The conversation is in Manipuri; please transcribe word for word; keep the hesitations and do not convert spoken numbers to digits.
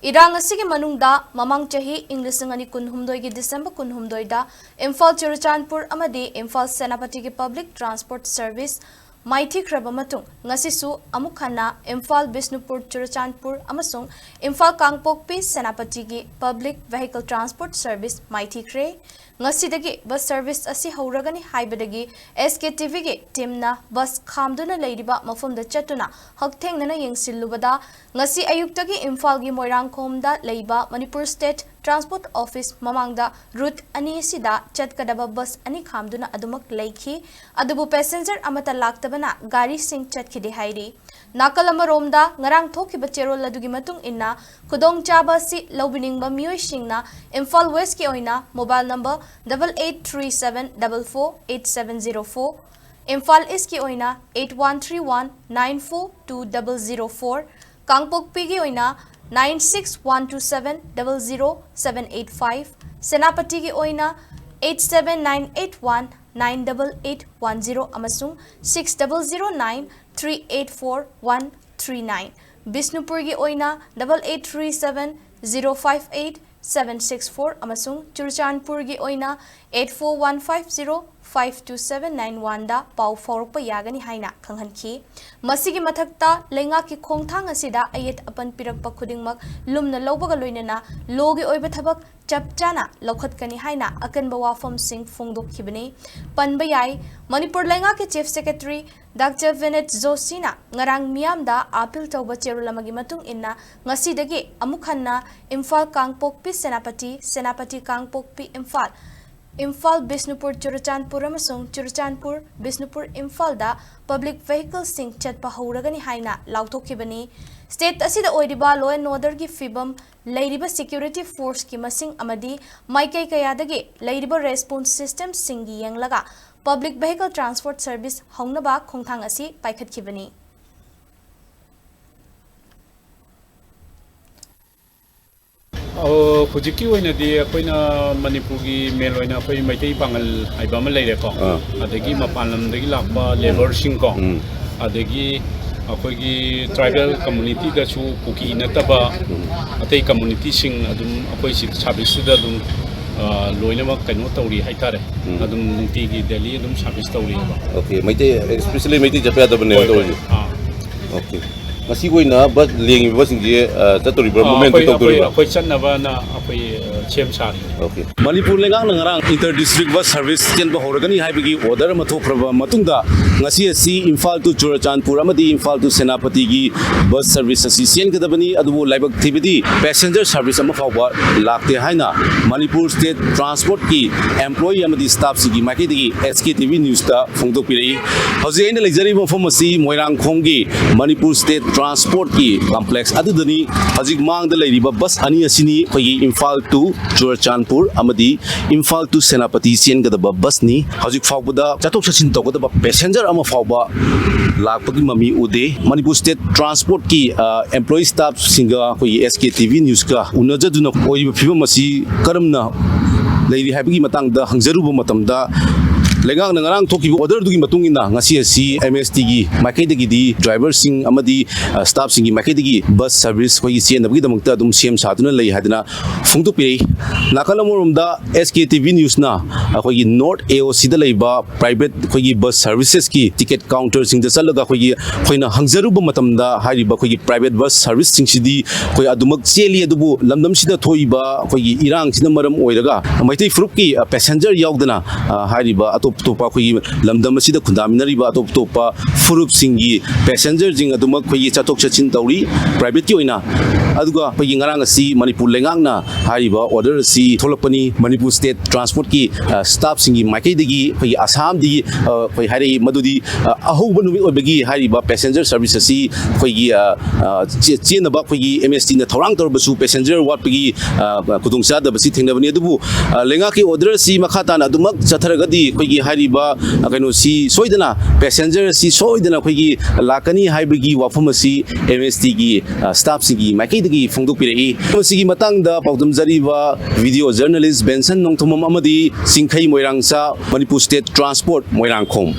ꯏꯔꯥꯡ ꯑꯁꯤꯒꯤ ꯃꯅꯨꯡꯗ ꯃꯃꯥꯡ ꯆꯍꯤ ꯏꯪ ꯂꯤꯁꯤꯡ ꯑꯅꯤ ꯀꯨꯟꯍꯨꯝꯗꯣꯏꯒꯤ ꯗꯤꯁꯦꯝꯕꯔ ꯀꯨꯟꯍꯨꯝꯗꯣꯏꯗ ꯏꯝꯐꯥꯜ ꯆꯨꯔꯆꯥꯟꯄꯨꯔ ꯑꯃꯗꯤ ꯏꯝꯐꯥꯜ ꯁꯦꯅꯥꯄꯇꯤꯒꯤ ꯄꯕ꯭ꯂꯤꯛ ꯇ꯭ꯔꯥꯟꯁꯄꯣꯔꯠ ꯁꯔꯚꯤꯁ ꯃꯥꯏꯊꯤꯈ꯭ꯔꯕ ꯃꯇꯨꯡ ꯉꯁꯤꯁꯨ ꯑꯃꯨꯛ ꯍꯟꯅ ꯏꯝꯐꯥꯜ ꯕꯤꯁꯅꯨꯄꯨꯔ ꯆꯨꯔꯆꯥꯟꯄꯨꯔ ꯑꯃꯁꯨꯡ ꯏꯝꯐꯥꯜ ꯀꯥꯡꯄꯣꯛꯄꯤ ꯁꯦꯅꯥꯄꯇꯤꯒꯤ ꯄꯕ꯭ꯂꯤꯛ ꯚꯦꯍꯤꯀꯜ ꯇ꯭ꯔꯥꯟꯁꯄꯣꯔꯠ ꯁꯔꯚꯤꯁ ꯃꯥꯏꯊꯤꯈ꯭ꯔꯦ꯫ ꯉꯁꯤꯗꯒꯤ ꯕꯁ ꯁꯔꯚꯤꯁ ꯑꯁꯤ ꯍꯧꯔꯒꯅꯤ ꯍꯥꯏꯕꯗꯒꯤ ꯑꯦꯁ ꯀꯦ ꯇꯤ ꯚꯤꯒꯤ ꯇꯤꯝꯅ ꯕꯁ ꯈꯥꯝꯗꯨꯅ ꯂꯩꯔꯤꯕ ꯃꯐꯝꯗ ꯆꯠꯇꯨꯅ ꯍꯛꯊꯦꯡꯅꯅ ꯌꯦꯡꯁꯤꯜꯂꯨꯕꯗ ꯉꯁꯤ ꯑꯌꯨꯛꯇꯒꯤ ꯏꯝꯐꯥꯜꯒꯤ ꯃꯣꯏꯔꯥꯡꯈꯣꯝꯗ ꯂꯩꯕ ꯃꯅꯤꯄꯨꯔ ꯁ꯭ꯇꯦꯠ ꯇ꯭ꯔꯥꯟꯁꯄꯣꯔꯠ ꯑꯣꯐꯤꯁ ꯃꯃꯥꯡꯗ ꯔꯨꯠ ꯑꯅꯤ ꯑꯁꯤꯗ ꯆꯠꯀꯗꯕ ꯕꯁ ꯑꯅꯤ ꯈꯥꯝꯗꯨꯅ ꯑꯗꯨꯃꯛ ꯂꯩꯈꯤ꯫ ꯑꯗꯨꯕꯨ ꯄꯦꯁꯦꯟꯖꯔ ꯑꯃꯠꯇ ꯂꯥꯛꯇꯕꯅ ꯒꯥꯔꯤꯁꯤꯡ ꯆꯠꯈꯤꯗꯦ ꯍꯥꯏꯔꯤ꯫ ꯅꯥꯀꯜ ꯑꯃꯔꯣꯝꯗ ꯉꯔꯥꯡ ꯊꯣꯛꯈꯤꯕ ꯆꯦꯔꯣꯜ ꯑꯗꯨꯒꯤ ꯃꯇꯨꯡ ꯏꯟꯅ ꯈꯨꯗꯣꯡꯆꯥꯕ ꯑꯁꯤ ꯂꯧꯕꯤꯅꯤꯡꯕ ꯃꯤꯑꯣꯏꯁꯤꯡꯅ ꯏꯝꯐꯥꯜ ꯋꯦꯁꯀꯤ ꯑꯣꯏꯅ mobile number double eight three seven double four eight seven zero four, Imphal ꯏꯁꯀꯤ ꯑꯣꯏꯅ eight one three one nine four two double zero four, ꯀꯥꯡꯄꯣꯛꯄꯤꯒꯤ ꯑꯣꯏꯅ nine six one two seven double zero seven eight five, ꯁꯦꯅꯥꯄꯇꯤꯒꯤ ꯑꯣꯏꯅ eight seven nine eight one nine double eight one zero ꯑꯃꯁꯨꯡ six double zero nine three eight four one three nine, ꯕꯤꯁꯅꯨꯄꯨꯔꯒꯤ ꯑꯣꯏꯅ double eight three seven zero five eight seven six four ꯑꯃꯁꯨꯡ ꯆꯨꯔꯆꯥꯟꯄꯨꯔꯒꯤ ꯑꯣꯏꯅ eight four one five zero five two seven nine one ꯗ ꯄꯥꯎ ꯐꯥꯎꯔꯛꯄ ꯌꯥꯒꯅꯤ ꯍꯥꯏꯅ ꯈꯪꯍꯟꯈꯤ꯫ ꯃꯁꯤꯒꯤ ꯃꯊꯛꯇ ꯂꯩꯉꯥꯛꯀꯤ ꯈꯣꯡꯊꯥꯡ ꯑꯁꯤꯗ ꯑꯌꯦꯠ ꯑꯄꯟ ꯄꯤꯔꯛꯄ ꯈꯨꯗꯤꯡꯃꯛ ꯂꯨꯝꯅ ꯂꯧꯕꯒ ꯂꯣꯏꯅꯅ ꯂꯣꯒꯤ ꯑꯣꯏꯕ ꯊꯕꯛ ꯆꯞ ꯆꯥꯅ ꯂꯧꯈꯠꯀꯅꯤ ꯍꯥꯏꯅ ꯑꯀꯟꯕ ꯋꯥꯐꯝꯁꯤꯡ ꯐꯣꯡꯗꯣꯛꯈꯤꯕꯅꯤ꯫ ꯄꯟꯕ ꯌꯥꯏ, ꯃꯅꯤꯄꯨꯔ ꯂꯩꯉꯥꯛꯀꯤ ꯆꯤꯐ ꯁꯦꯀ꯭ꯔꯦꯇꯔꯤ ꯗꯥꯛꯇꯔ ꯚꯤꯅꯤꯠ ꯖꯣꯁꯤꯅ ꯉꯔꯥꯡ ꯃꯤꯌꯥꯝꯗ ꯑꯥꯄꯤꯜ ꯇꯧꯕ ꯆꯦꯔꯣꯜ ꯑꯃꯒꯤ ꯃꯇꯨꯡ ꯏꯟꯅ ꯉꯁꯤꯗꯒꯤ ꯑꯃꯨꯛ ꯍꯟꯅ ꯏꯝꯐꯥꯜ ꯀꯥꯡꯄꯣꯛꯄꯤ ꯁꯦꯅꯥꯄꯇꯤ, ꯁꯦꯅꯥꯄꯇꯤ ꯀꯥꯡꯄꯣꯛꯄꯤ ꯏꯝꯐꯥꯜ, ꯏꯝꯐꯥꯜ ꯕꯤꯁꯅꯨꯄꯨꯔ ꯆꯨꯔꯆꯥꯟꯄꯨꯔ ꯑꯃꯁꯨꯡ ꯆꯨꯔꯆꯥꯟꯄꯨꯔ ꯕꯤꯁꯅꯨꯄꯨꯔ ꯏꯝꯐꯥꯜꯗ ꯄꯕ꯭ꯂꯤꯛ ꯚꯦꯍꯤꯀꯜꯁꯤꯡ ꯆꯠꯄ ꯍꯧꯔꯒꯅꯤ ꯍꯥꯏꯅ ꯂꯥꯎꯊꯣꯛꯈꯤꯕꯅꯤ꯫ ꯁ꯭ꯇꯦꯠ ꯑꯁꯤꯗ ꯑꯣꯏꯔꯤꯕ law and orderꯒꯤ ꯐꯤꯕꯝ, ꯂꯩꯔꯤꯕ ꯁꯦꯀ꯭ꯌꯨꯔꯤꯇꯤ ꯐꯣꯔꯁꯀꯤ ꯃꯁꯤꯡ ꯑꯃꯗꯤ ꯃꯥꯏꯀꯩ ꯀꯌꯥꯗꯒꯤ ꯂꯩꯔꯤꯕ ꯔꯦꯁꯄꯣꯟꯁ ꯁꯤꯁꯇꯦꯝꯁꯤꯡꯒꯤ ꯌꯦꯡꯂꯒ ꯄꯕ꯭ꯂꯤꯛ ꯚꯦꯍꯤꯀꯜ ꯇ꯭ꯔꯥꯟꯁꯄꯣꯔꯠ ꯁꯔꯚꯤꯁ ꯍꯧꯅꯕ ꯈꯣꯡꯊꯥꯡ ꯑꯁꯤ ꯄꯥꯏꯈꯠꯈꯤꯕꯅꯤ꯫ ꯑꯣ, ꯍꯧꯖꯤꯛꯀꯤ ꯑꯣꯏꯅꯗꯤ ꯑꯩꯈꯣꯏꯅ ꯃꯅꯤꯄꯨꯔꯒꯤ ꯃꯦꯟ ꯑꯣꯏꯅ ꯑꯩꯈꯣꯏ ꯃꯩꯇꯩ ꯄꯥꯉꯜ ꯍꯥꯏꯕ ꯑꯃ ꯂꯩꯔꯦꯀꯣ꯫ ꯑꯥ꯫ ꯑꯗꯒꯤ ꯃꯄꯥꯟ ꯂꯝꯗꯒꯤ ꯂꯥꯛꯄ ꯂꯦꯕꯔꯁꯤꯡꯀꯣ꯫ ꯎꯝ꯫ ꯑꯗꯒꯤ ꯑꯩꯈꯣꯏꯒꯤ ꯇ꯭ꯔꯥꯏꯕꯦꯜ ꯀꯝꯃꯨꯅꯤꯇꯤꯗꯁꯨ ꯀꯨꯀꯤ ꯅꯠꯇꯕ, ꯎꯝ꯫ ꯑꯇꯩ ꯀꯝꯃꯨꯅꯤꯇꯤꯁꯤꯡ ꯑꯗꯨꯝ ꯑꯩꯈꯣꯏ ꯁꯤ ꯁꯥꯔꯚꯤꯁꯁꯤꯗ ꯑꯗꯨꯝ ꯑ, ꯂꯣꯏꯅꯃꯛ ꯀꯩꯅꯣ ꯇꯧꯔꯤ ꯍꯥꯏꯇꯥꯔꯦ꯫ ꯎꯝ꯫ ꯑꯗꯨꯝ ꯅꯨꯡꯇꯤꯒꯤ ꯗꯦꯂꯤ ꯑꯗꯨꯝ ꯁꯥꯔꯚꯤꯁ ꯇꯧꯔꯤꯑꯕ꯫ ꯑꯣꯀꯦ, ꯃꯩꯇꯩ, especially ꯃꯩꯇꯩ ꯆꯠꯄ ꯌꯥꯗꯕꯅꯦꯕ ꯍꯣꯏ, ꯍꯣꯏ꯫ ꯇꯧꯔꯤꯁꯦ꯫ ꯑꯥ꯫ ꯑꯣꯀꯦ꯫ ꯉꯁꯤ ꯑꯣꯏꯅ ꯕꯁ ꯂꯦꯡꯉꯤꯕ ꯕꯁꯁꯤꯡꯁꯦ, ꯑ, ꯆꯠꯇꯣꯔꯤꯕ꯭ꯔꯥ? ꯑꯥ, ꯃꯨꯞꯃꯦꯟ ꯑꯩꯈꯣꯏ, ꯑꯩꯈꯣꯏ, ꯇꯧꯗꯣꯔꯤꯕ꯭ꯔꯥ? ꯑꯩꯈꯣꯏ ꯆꯠꯅꯕꯅ ꯑꯩꯈꯣꯏ, ꯑ, ꯁꯦꯝ ꯁꯥꯔꯤ꯫ ꯑꯣꯀꯦ꯫ ꯃꯅꯤꯄꯨꯔ ꯂꯩꯉꯥꯛꯅ ꯉꯔꯥꯡ inter district bus service ꯆꯦꯟꯕ ꯍꯧꯔꯒꯅꯤ ꯍꯥꯏꯕꯒꯤ order ꯑꯃ ꯊꯣꯛꯈ꯭ꯔꯕ ꯃꯇꯨꯡꯗ, ꯉꯁꯤ ꯑꯁꯤ ꯏꯝꯐꯥꯜ to ꯆꯨꯔꯆꯥꯟꯄꯨꯔ ꯑꯃꯗꯤ ꯏꯝꯐꯥꯜ to ꯁꯦꯅꯥꯄꯇꯤꯒꯤ ꯕꯁ ꯁꯔꯚꯤꯁ ꯑꯁꯤ ꯆꯦꯟꯒꯗꯕꯅꯤ꯫ ꯑꯗꯨꯕꯨ ꯂꯥꯏꯕꯛ ꯊꯤꯕꯗꯤ passenger service ꯑꯃ ꯐꯥꯎꯕ ꯂꯥꯛꯇꯦ ꯍꯥꯏꯅ ꯃꯅꯤꯄꯨꯔ ꯁ꯭ꯇꯦꯠ ꯇ꯭ꯔꯥꯟꯁꯄꯣꯔꯠꯀꯤ employee ꯑꯃꯗꯤ ꯁ꯭ꯇꯥꯐꯁꯤꯡꯒꯤ ꯃꯥꯏꯀꯩꯗꯒꯤ S K T V ꯅ꯭ꯌꯨꯁꯇ ꯐꯣꯡꯗꯣꯛꯄꯤꯔꯛꯏ꯫ ꯍꯧꯖꯤꯛ ꯑꯩꯅ ꯂꯩꯖꯔꯤꯕ ꯃꯐꯝ ꯑꯁꯤ ꯃꯣꯏꯔꯥꯡꯈꯣꯝꯒꯤ ꯃꯅꯤꯄꯨꯔ ꯁ꯭ꯇꯦꯠ ꯇ꯭ꯔꯥꯟꯁꯄꯣꯔꯠꯀꯤ ꯀꯝꯄ꯭ꯂꯦꯛꯁ ꯑꯗꯨꯗꯅꯤ꯫ ꯍꯧꯖꯤꯛ ꯃꯥꯡꯗ ꯂꯩꯔꯤꯕ ꯕꯁ ꯑꯅꯤ ꯑꯁꯤꯅꯤ ꯑꯩꯈꯣꯏꯒꯤ ꯏꯝꯐꯥꯜ to ꯆꯨꯔꯆꯥꯟꯄꯨꯔ ꯑꯃꯗꯤ ꯏꯝꯐꯥꯜ to ꯁꯦꯅꯥꯄꯇꯤ ꯆꯦꯟꯒꯗꯕ ꯕꯁꯅꯤ꯫ ꯍꯧꯖꯤꯛ ꯐꯥꯎꯕꯗ ꯆꯠꯊꯣꯛ ꯆꯠꯁꯤꯟ ꯇꯧꯒꯗꯕ passenger ꯑꯃ ꯐꯥꯎꯕ ꯂꯥꯛꯄꯒꯤ ꯃꯃꯤ ꯎꯗꯦ꯫ ꯃꯅꯤꯄꯨꯔ ꯁ꯭ꯇꯦꯠ ꯇ꯭ꯔꯥꯟꯁꯄꯣꯔꯠꯀꯤ, ꯑ, employee ꯁ꯭ꯇꯥꯐꯁꯤꯡꯒ ꯑꯩꯈꯣꯏꯒꯤ S K T V ꯅ꯭ꯌꯨꯁꯀ ꯎꯅꯖꯗꯨꯅ ꯑꯣꯏꯔꯤꯕ ꯐꯤꯕꯝ ꯑꯁꯤ ꯀꯔꯝꯅ ꯂꯩꯔꯤ ꯍꯥꯏꯕꯒꯤ ꯃꯇꯥꯡꯗ ꯍꯪꯖꯔꯨꯕ ꯃꯇꯝꯗ, ꯂꯩꯉꯥꯛꯅ ꯉꯔꯥꯡ ꯊꯣꯛꯈꯤꯕ order ꯗꯨꯒꯤ ꯃꯇꯨꯡ ꯏꯟꯅ ꯉꯁꯤ ꯑꯁꯤ M S T ꯒꯤ ꯃꯥꯏꯀꯩꯗꯒꯤꯗꯤ driver ꯁꯤꯡ ꯑꯃꯗꯤ, ꯑ, ꯁ꯭ꯇꯥꯐꯁꯤꯡꯒꯤ ꯃꯥꯏꯀꯩꯗꯒꯤ ꯕꯁ ꯁꯔꯚꯤꯁ ꯑꯩꯈꯣꯏꯒꯤ ꯆꯦꯟꯅꯕꯒꯤꯗꯃꯛꯇ ꯑꯗꯨꯝ ꯁꯦꯝ ꯁꯥꯗꯨꯅ ꯂꯩ ꯍꯥꯏꯗꯅ ꯐꯣꯡꯗꯣꯛꯄꯤꯔꯛꯏ꯫ ꯅꯥꯀꯜ ꯑꯃꯔꯣꯝꯗ S K T V ꯅ꯭ꯌꯨꯁꯅ ꯑꯩꯈꯣꯏꯒꯤ North A O C ꯗ ꯂꯩꯕ private ꯑꯩꯈꯣꯏꯒꯤ ꯕꯁ ꯁꯔꯚꯤꯁꯦꯁꯀꯤ ꯇꯤꯀꯦꯠ ꯀꯥꯎꯟꯇꯔꯁꯤꯡꯗ ꯆꯠꯂꯒ ꯑꯩꯈꯣꯏꯒꯤ, ꯑꯩꯈꯣꯏꯅ ꯍꯪꯖꯔꯨꯕ ꯃꯇꯝꯗ ꯍꯥꯏꯔꯤꯕ ꯑꯩꯈꯣꯏꯒꯤ private ꯕꯁ ꯁꯔꯚꯤꯁꯁꯤꯡꯁꯤꯗꯤ ꯑꯩꯈꯣꯏ ꯑꯗꯨꯃꯛ ꯆꯦꯜꯂꯤ, ꯑꯗꯨꯕꯨ ꯂꯝꯗꯝꯁꯤꯗ ꯊꯣꯛꯏꯕ ꯑꯩꯈꯣꯏꯒꯤ ꯏꯔꯥꯡꯁꯤꯅ ꯃꯔꯝ ꯑꯣꯏꯔꯒ ꯃꯩꯇꯩ ꯐꯨꯔꯨꯞꯀꯤ, ꯑ, passenger ꯌꯥꯎꯗꯅ, ꯑ, ꯍꯥꯏꯔꯤꯕ ꯑꯇꯣꯞ ꯑꯇꯣꯞꯄ ꯑꯩꯈꯣꯏꯒꯤ ꯂꯝꯗꯝ ꯑꯁꯤꯗ ꯈꯨꯟꯗꯥꯃꯤꯟꯅꯔꯤꯕ ꯑꯇꯣꯞ ꯑꯇꯣꯞꯄ ꯐꯨꯔꯨꯞꯁꯤꯡꯒꯤ passenger ꯁꯤꯡ ꯑꯗꯨꯃꯛ ꯑꯩꯈꯣꯏꯒꯤ ꯆꯠꯊꯣꯛ ꯆꯠꯁꯤꯟ ꯇꯧꯔꯤ private ꯀꯤ ꯑꯣꯏꯅ꯫ ꯑꯗꯨꯒ ꯑꯩꯈꯣꯏꯒꯤ ꯉꯔꯥꯡ ꯑꯁꯤ ꯃꯅꯤꯄꯨꯔ ꯂꯩꯉꯥꯛꯅ ꯍꯥꯏꯔꯤꯕ order ꯑꯁꯤ ꯊꯣꯛꯂꯛꯄꯅꯤ꯫ ꯃꯅꯤꯄꯨꯔ ꯁ꯭ꯇꯦꯠ ꯇ꯭ꯔꯥꯟꯁꯄꯣꯔꯠꯀꯤ, ꯑ, ꯁ꯭ꯇꯥꯐꯁꯤꯡꯒꯤ ꯃꯥꯏꯀꯩꯗꯒꯤ ꯑꯩꯈꯣꯏꯒꯤ ꯑꯁꯥꯝꯗꯒꯤ, ꯑ, ꯑꯩꯈꯣꯏ ꯍꯥꯏꯔꯛꯏ ꯃꯗꯨꯗꯤ, ꯑ, ꯑꯍꯧꯕ ꯅꯨꯃꯤꯠ ꯑꯣꯏꯕꯒꯤ ꯍꯥꯏꯔꯤꯕ passenger service ꯑꯁꯤ ꯑꯩꯈꯣꯏꯒꯤ, ꯑ, ꯑ, ꯆꯦ-, ꯆꯦꯟꯅꯕ ꯑꯩꯈꯣꯏꯒꯤ M S T ꯅ ꯊꯧꯔꯥꯡ ꯇꯧꯔꯕꯁꯨ passenger ꯋꯥꯠꯄꯒꯤ, ꯑ, ꯈꯨꯗꯣꯡꯆꯥꯗꯕꯁꯤ ꯊꯦꯡꯅꯕꯅꯤ꯫ ꯑꯗꯨꯕꯨ, ꯑ, ꯂꯩꯉꯥꯛꯀꯤ order ꯑꯁꯤ ꯃꯈꯥ ꯇꯥꯅ ꯑꯗꯨꯃꯛ ꯆꯠꯊꯔꯒꯗꯤ ꯑꯩꯈꯣꯏꯒꯤ ꯍꯥꯏꯔꯤꯕ, ꯑ, ꯀꯩꯅꯣꯁꯤ ꯁꯣꯏꯗꯅ passenger ꯑꯁꯤ ꯁꯣꯏꯗꯅ ꯑꯩꯈꯣꯏꯒꯤ ꯂꯥꯛꯀꯅꯤ ꯍꯥꯏꯕꯒꯤ ꯋꯥꯐꯝ ꯑꯁꯤ M S T ꯒꯤ, ꯑ, ꯁ꯭ꯇꯥꯐꯁꯤꯡꯒꯤ ꯃꯥꯏꯀꯩꯗꯒꯤ ꯐꯣꯡꯗꯣꯛꯄꯤꯔꯛꯏ꯫ ꯃꯁꯤꯒꯤ ꯃꯇꯥꯡꯗ ꯄꯥꯎꯗꯝꯖꯔꯤꯕ video journalist ꯕꯦꯟꯁꯟ ꯅꯣꯡꯊꯣꯝꯕꯝ ꯑꯃꯗꯤ ꯆꯤꯡꯈꯩ ꯃꯣꯏꯔꯥꯡꯆꯥ, ꯃꯅꯤꯄꯨꯔ ꯁ꯭ꯇꯦꯠ ꯇ꯭ꯔꯥꯟꯁꯄꯣꯔꯠ, ꯃꯣꯏꯔꯥꯡꯈꯣꯝ꯫